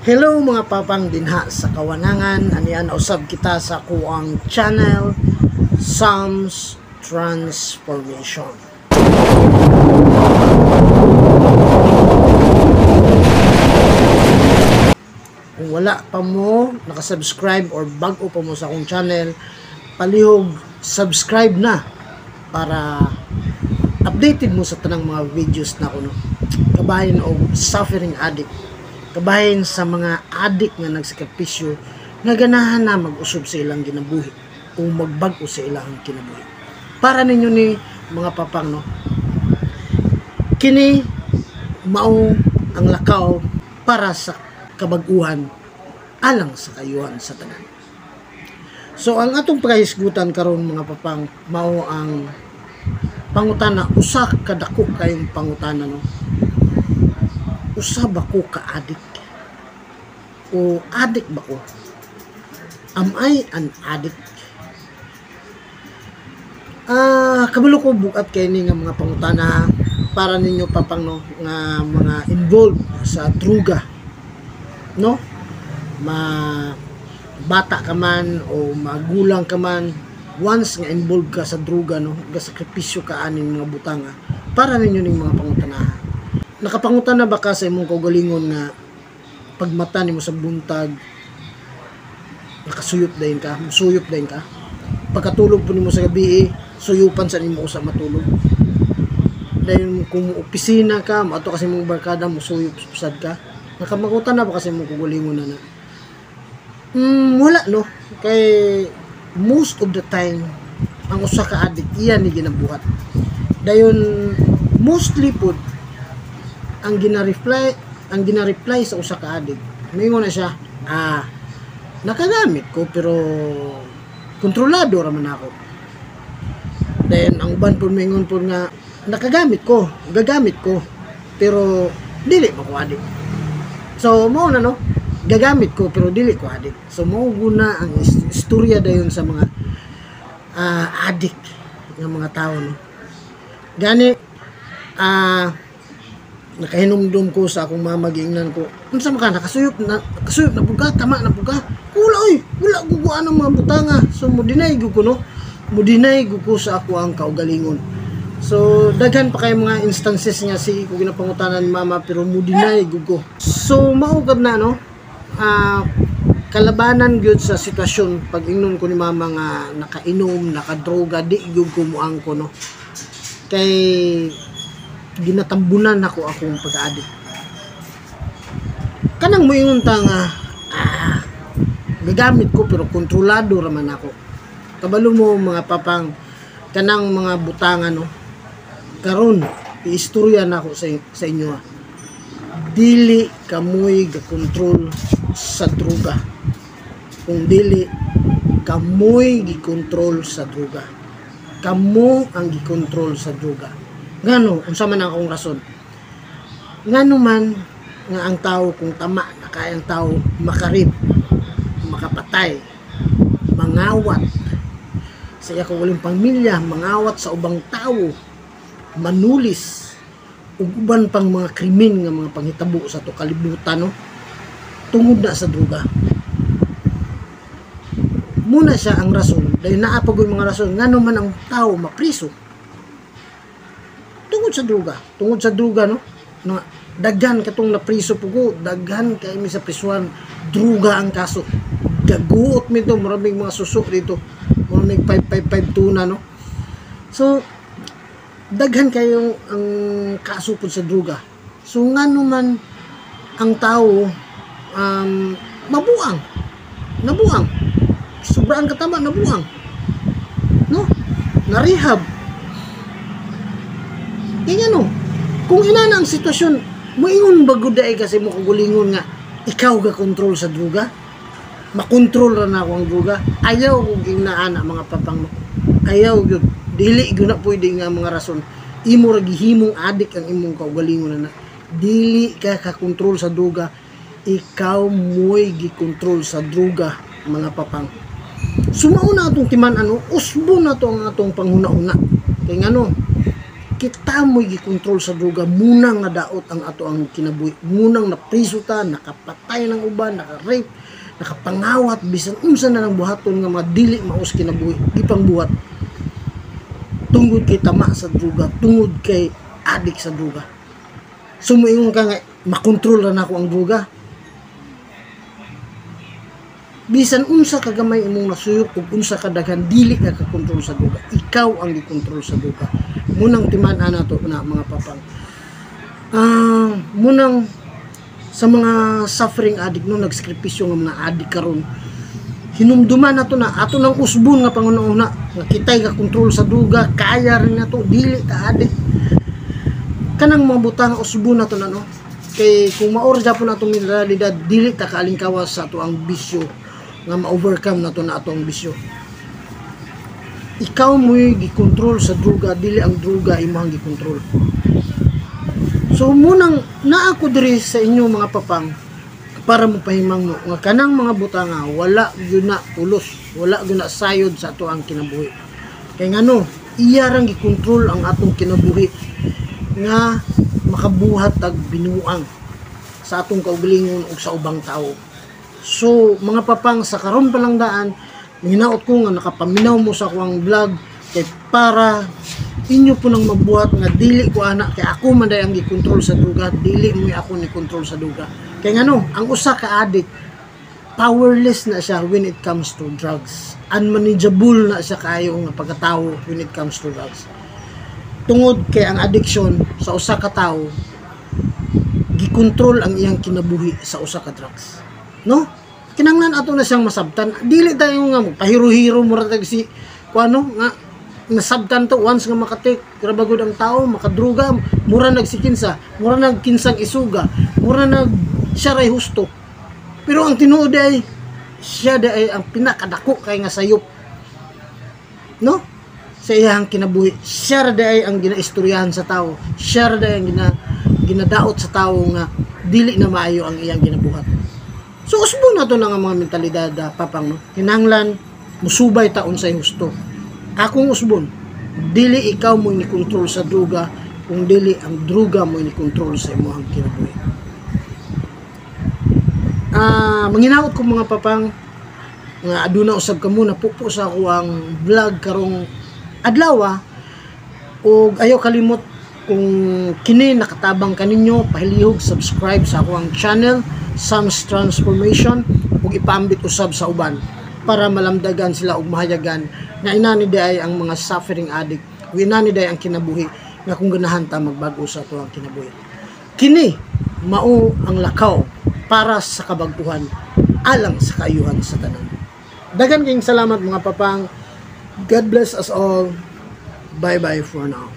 Hello mga papang dinha sa kawanangan, anian usab kita sa kuang channel Sam's Transformation. Kung wala pa mo nakasubscribe or bag-o pa mo sa akong channel, palihog subscribe na para updated mo sa tanang mga videos na kuno. Kabahin og suffering addict, kabahin sa mga addict nga nagsakripisyo nga ganahan na mag-usob sa ilang ginabuhi o magbag-o sa ilang kinabuhi. Para ninyo ni mga papang, no, kini mao ang lakaw para sa kabag-uhan alang sa kayuhan sa tanan. So ang atong pagkahisgutan karon mga papang mao ang pangutana, usa ka dako kayong pangutana, no. Usa ba ko ka-addict? O addict ba ko? Am I an addict? Kabalo ko bukat kay ni nga mga pangutana para ninyo papang, no, nga mga involved sa druga, no? Ma bata ka man o magulang ka man, once nga involved ka sa druga, no, gasakripisyo ka aning mga butanga, para ninyo ning mga pangutana. Nakapangutana ba ka sa imong kaugalingon nga pagmata nimo sa buntag nakasuyop dayon ka, musuyop dayon ka? Pagkatulog po nimo sa gabi, suyupan sa nimo usa matulog. Dayon kung opisina ka, moadto ka sa imong barkada, musuyop sad ka. Nakamangutan na ba kasi imong kaugalingon na na? Wala, no, kay most of the time ang usa ka addict iya ni ginabuhat. Dayon mostly pud ang gina-reply sa usa ka addict, moingon na siya, nakagamit ko pero kontrolado ra man ako. Then ang uban pud moingon pud nga nakagamit ko, gagamit ko pero dili ba ko addict. So mao na, no, gagamit ko pero dili ko addict. So mao guna ang istorya dayon sa mga addict nga mga tao, no. Gani nakahinumdum ko sa akong mama, giingnan ko, unsa man ka nakasuyop na, nakasuyop na pud ka, tama na pud ka. Wala oy, wala guguan ang mga butanga. So mo deny gud ko, no, mo deny gud ko sa ako ang kaugalingon. So daghan pa kay mga instances nga sige ko ginapangutanan ni mama pero mo deny gud ko. So mao gud na, no, kalabanan gyud sa sitwasyon pag ingnon ko ni mama nga nakainom, nakadroga, di gyud ko moangko, no, kay ginatambunan ako akong pag-addict. Kanang moingon ta nga gagamit ko pero kontrolado ra man ako. Kabalo mo mga papang kanang mga butanga, no, karon iistorya na ako sa inyo, ha. Dili kamoy gakontrol sa droga. Kung dili kamoy gikontrol sa droga, kamo ang gikontrol sa droga. Ngano, unsa man ang akong rason? Ngano man nga ang tao kung tama na kaya ang tao makarib, makapatay, mangawat sa iya kaugalingong pamilya, mangawat sa ubang tao, manulis ug uban pang mga krimen nga mga panghitabo sa ato kalibutan, no, tungod na sa droga. Muna siya ang rason, dahil naa pa gyud mga rason ngano man ang tao mapriso tungod sa droga, tungod sa droga, no, na daghan katong napriso pugo, daghan kay mi sa prisuhan, droga ang kaso. Gaguot mi to, maraming mga suso dito, maraming 5552 na, no. So daghan kayo ang kaso pud sa droga. So ngano man ang tao mabuang, nabuang, sobrang katama, nabuang, no, na-rehab. Kaya no, kung inana ang sitwasyon, moingon ba gud ay kasi mo kagulingon nga ikaw ga kontrol sa droga? Makontrol ra na ako ang droga. Ayaw kog ingnaana mga papang mo. Ayaw gyud, dili gyud na pwede nga mga rason. Imo ra gihimong adik ang imong kaugalingon na dili ka kakontrol sa droga, ikaw mo'y gikontrol sa droga mga papang. Sumao na atong timan, ano, usbo na to ang atong panghuna-una. Kay ngano, Kita mo'y gikontrol sa droga, munang nadaot ang ato ang kinabuhi, munang napriso ta, nakapatay ng uban, naka-rape, nakapangawat, bisan unsa na lang buhaton nga mga dili maos kinabuhi, ipangbuhat tungod kay tama sa droga, tungod kay adik sa droga. So moingon ka nga makontrol ra nako ang droga. Bisan unsa ka gamay imong nasuyop ug unsa ka daghan, dili ka kakontrol sa droga. Ikaw ang gikontrol sa droga. Munang timan-an nato na, mga papang. Munang sa mga suffering addict, no, nagsakripisyo nga mga addict karon, hinumduman nato na ato nang usbon nga pangunahuna nga kitay ka kontrol sa droga, kaya rin nato, dili ta addict. Kanang mga butang usbon nato na, no, kay kung maor japon atong mentalidad, dili ta kaalingkawas sa ato ang bisyo nga ma-overcome nato na atong bisyo. Ikaw mo'y gikontrol sa droga, dili ang droga imong gikontrol. So munang naa ko diri sa inyo, mga papang, para mopahimang mo nga kanang mga butanga wala gyud na pulos, wala gyud na sayod sa ato ang kinabuhi. Kay ngano, iya rang gikontrol ang atong kinabuhi nga makabuhat tag binuang sa atong kaugalingon ug sa ubang tao. So mga papang, sa karon pa lang daan, hinaot ko nga nakapaminaw mo sa akuang vlog kay para inyo po nang mabuhat nga dili ko ana kay ako man day ang gikontrol sa droga, dili mo ako ni kontrol sa droga. Kay ngano, ang usa ka addict, powerless na siya when it comes to drugs. Unmanageable na siya kaayo nga pagkatao when it comes to drugs. Tungod kay ang addiction sa usa ka tawo, gikontrol ang iyang kinabuhi sa usa ka drugs. No? Kinanglan ato na siyang masabtan. Dili tayo nga mo pahiro-hiro mo ra tag si kuano nga nasabtan to once nga makatik grabagod ang tao makadruga, mura nagsikinsa, mura nagkinsang isuga, mura nag siya ray husto. Pero ang tinuod ay siya ay ang pinakadako kay nga sayop, no, sa iyang kinabuhi. Siya ra ay ang ginaistoryahan sa tao, siya ra ang ginadaot sa tao nga dili na maayo ang iyang ginabuhat. So usbo na to na nga mga mentalidad, papang, no? Kinahanglan musubay ta unsay husto. Akong usbon, dili ikaw mo ni kontrol sa droga, kung dili ang droga mo ni kontrol sa imong kinabuhi. Manginaot ko, mga papang, nga aduna usab kamo napupo sa ako ang vlog karong adlaw, ug ayaw kalimot, kung kini nakatabang kaninyo, pahilihog subscribe sa ako ang channel, Sam's Transformation, ug ipaambit usab sa uban para malamdagan sila ug mahayagan nga inani diay ang mga suffering addict ug inani diay ang kinabuhi nga kung ganahan ta magbag-o sa ato ang kinabuhi. Kini mao ang lakaw para sa kabag-uhan alang sa kaayuhan sa tanan. Daghan kayong salamat, mga papang. God bless us all. Bye bye for now.